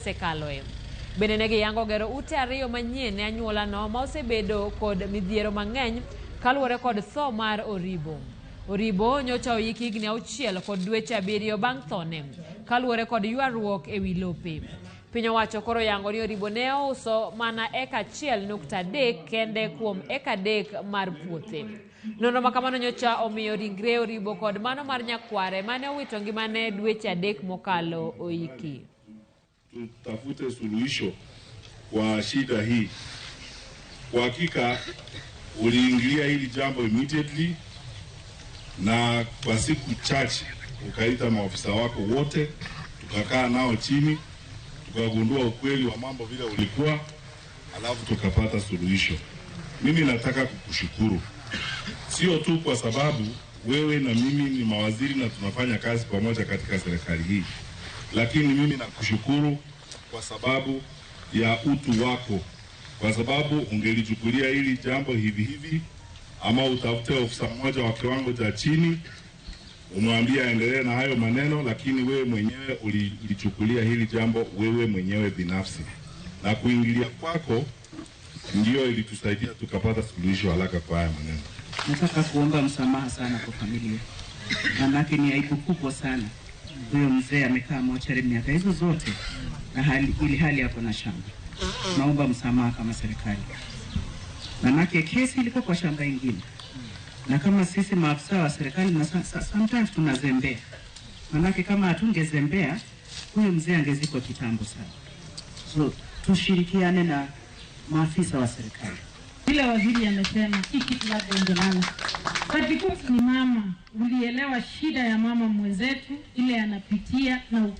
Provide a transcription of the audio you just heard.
Osekaloe. Bende ne giyango gero ute ariyo manyien ne anyuolano ma osebedo kod midhiero mang'eny kaluwore kod tho mar Oribo. Oribo nyocha oyiki higni 6 kod dweche 7 bang' thone kaluwore kod ywaruok ewi lope. Piny owacho koro yango ni Oribo ne ouso mana eka 1.3 kende kuom eka 3 mar puothe. Nonro ma kamano nyocha omiyo ringre Oribo kod mano mar nyakware mane owito ngimane dweche 3 mokalo oiki. Tutafute suluhisho kwa shida hii. Kwa hakika uliingilia hili jambo immediately, na kwa siku chache ukaita maofisa wako wote, tukakaa nao chini, tukagundua ukweli wa mambo vile ulikuwa, alafu tukapata suluhisho. Mimi nataka kukushukuru, sio tu kwa sababu wewe na mimi ni mawaziri na tunafanya kazi pamoja katika serikali hii, lakini mimi nakushukuru kwa sababu ya utu wako, kwa sababu ungelichukulia hili jambo hivi hivi, ama utafute ofisa mmoja wa kiwango cha chini umwambie aendelee na hayo maneno, lakini wewe mwenyewe ulichukulia hili jambo wewe mwenyewe binafsi, na kuingilia kwako ndio ilitusaidia tukapata suluhisho haraka kwa haya maneno. Nataka kuomba msamaha sana kwa familia, manake ni aibu kubwa sana. Huyo mzee amekaa mochari miaka hizo zote na hali, ili hali hapo na shamba. Naomba msamaha kama serikali, manake kesi ilikuwa kwa shamba ingine, na kama sisi maafisa wa serikali na sometimes tunazembea, manake kama hatungezembea huyo mzee angezikwa kitambo sana. So tushirikiane na maafisa wa serikali. Vile waziri amesema hii kitu labda ingelala. But because ni mama, ulielewa shida ya mama mwenzetu ile anapitia na